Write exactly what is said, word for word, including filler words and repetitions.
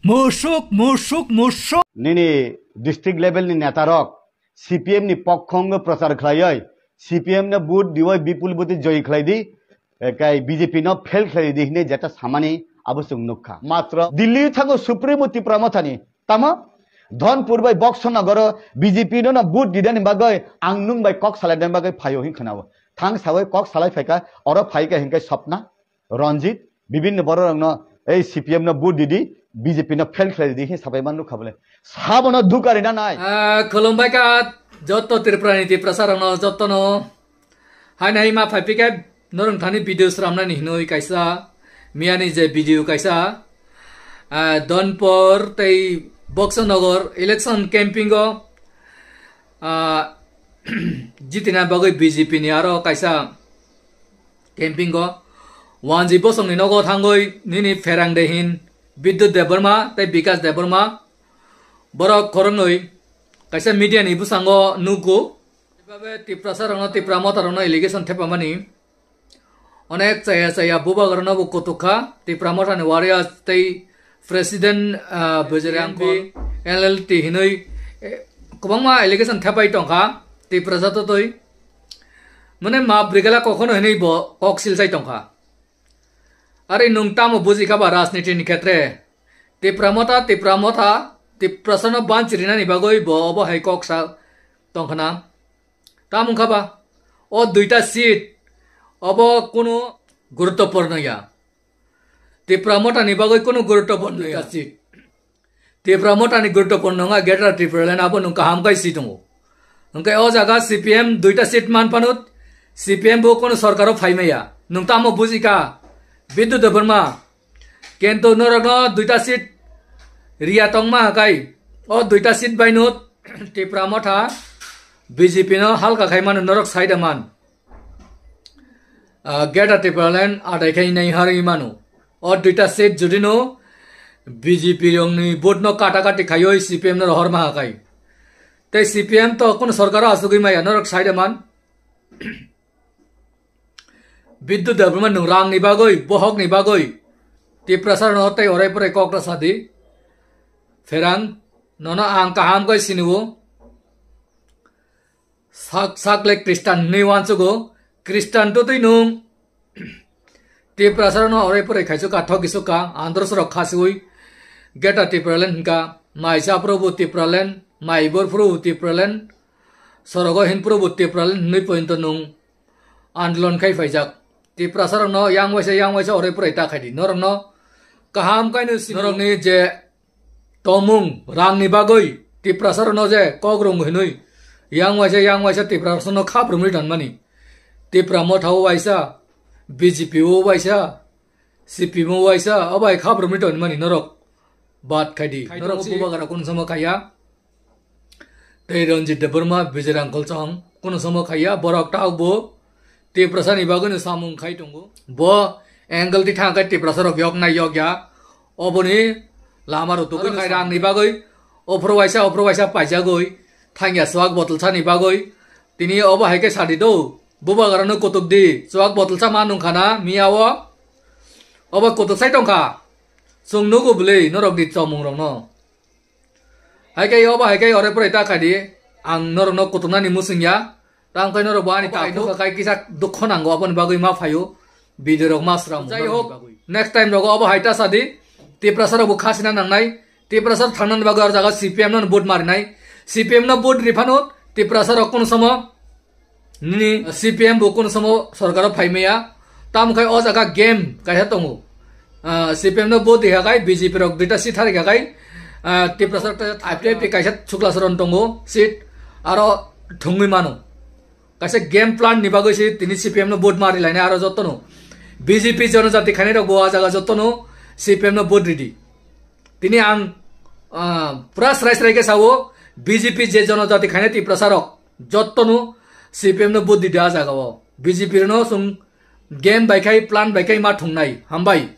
Musuk, musuk, musuk. Nini district level ni neta rok C P M ni pokhongo prochar khlaioi, C P M no vote dioi bipul boti joy khlai di, eh, kai B J P no fail khlai di hine jeta samani abo chwng nukha. Matro Delhi thango Supremo Tipra Mothani, tamo Dhonpur bai Boxo Nogoro B J P no no vote didani bagoi ang nung bai kok salai dan bagoi phaio hin khnao. Thang sawi kok salai phaika, oro phaika hinkai Sopna, Ranjit, bibinno bororokno ei C P M no vote didi, B J P no fail khlai didi hin sabai man nukha bole. Sabono dukarina nai. Ah, khulumbai kha joto Tripura ni Tiprasa rokno jotono. Haino hai ma phai phikhe norong thani video sramnani hinoi kaisa, miyani je video kaisa, ah, Dhonpur tei Boxo Nogor election camping o, ah, jitina bagwi B J P ni aro kaisa camping o wanji bosongni nogo thangwi nini pherang de hin Bidyut Debbarma tei Bikash Debbarma borok khoroknwi kaisa media ni bwskango nugo. Tiprasa rokno, Tipra Motha rokno allegation thepamani onek chaya chaya bubagrano bo kutuk kha. Tipra Motha ni warriors tei president, ah, Bajrang Dol, N L T hinwi, eh, kwbangma allegation thepai tongkha Tiprasa totwi. Mane ma brigala kokhono hinwi bo kok silsai tongkha. Are nwng tamo buji kha ba rajniti ni khetre? Tipra Motha, Tipra Motha, Tiprasano banchirinani bagwi bo obo hai kok sa tongkhana. Tamo wngkha ba? O duita seat obo kunu guruttopurno ya. Tipra Motha ni bagwi kunu guruttopurno ya. Duita seat. Tipra Motha ni guruttopurno wngkha Greater Tipraland, abo nwng kaham kai si tongo. Hwnkhe o jaga C P M duita seat man phano C P M bo kono sorkaro phai maya. Nwng tamo buji kha? Bidyut Debbarma. Kintu norokno duita seat riya tongma hakai. O duita seat baino Tipra Motha B J P no halka khai mano norok sai da man. Ah, Greater Tipraland adai khai nai harwi mano. O duita seat judino B J P rokni vote no kata kati khaioi C P M no rohor ma hakai. Tei C P M to kono sorkaro asugwi maya norok sai da man. Bidyut Debbarma nwng rang ni bagwi, bohok ni bagwi Tiprasa no tei orai porai kok ta sadi. Pherang, nono ang kaham kai siniwo. Sak, sak le Christian hinwi uansugo. Christian to twi nwng Tiprasa no orai porai khaisuk ka, thok isuk ka, andro sorok khasiwi Greater Tipraland hinka, maisa phuru bo Tipraland, maibor phuru bo Tipraland, sorogo hin phuru bo Tipraland hinwi pointo nwng andolon khai phaijak. Tiprasa rokno yang waisa, yang waisa orai porai ta khaidi. Norokno kaham kaino si norokni je tongmung rangni bagwi Tiprasa rokno je kok rwng hinwi yang waisa, yang waisa Tiprasa no khap rwngwi tonmani. Tipra Motha o waisa, B J P o waisa, C P M o waisa, obo hai khap rwngwi tonmani norok. Bad khaidi. Norok bubagra kun samo khaiya. Tei Ranjit Debbarma, Bijay Rangkhol Chong, kuno somo khaiya, borok tabuk bo Tiprasa ni bagwi no samung khai tongo. Bo angle ti thang khe Tiprasa rok yok nai yok ya. Oboni lama rok tugwi khai rang ni bagwi, ophro waisa, ophro waisa paijagwi, thangya swak bottle sa ni bagwi. Tini obo hai khe sadi do, bubagra no kutuk di, swak bottle sa ma nung khana, miya o. Obo kutuk sai tong kha. Chwng nugo bwlwi norok ni chomung rok no. Hai khe obo hai khe ore pore ta khaidi, ang norok no kutuknani muchung ya. Tang khe norok bo ani ta khai kisa dukho nango, aboni bagwi ma phaio, video rok ma sram. Jai hok, next time rogo obo hai ta sadi, Tiprasa rok bo khasina nangnai, Tiprasa rok thangnani bagwi aro jaga C P M no vote marinai, C P M no vote riphano Tiprasa rok kono somo Nini C P M bo kono somo sorkaro phai maya. Tamo khai o jaga game kaisa tongo. Ah, C P M no vote riha khai B J P rok duita seat hari khai, ah, Tiprasa rok ta apni apni kaisa Chukla Saron tongo seat. Aro thungwi mano. Kaisa game plan ni bagwi se tini C P M no vote mari lainai aro jotono. B J P jonojati khainai rok bo a jaga jotono C P M no vote ridi. Tini ang, ah, pura srai srai khe sao, B J P je jonojati khainai Tiprasa rok, jottonu C P M no vote didi a jaga o. B J P no chwng game bai khai, plan bai khai ma thungnai. Hambai.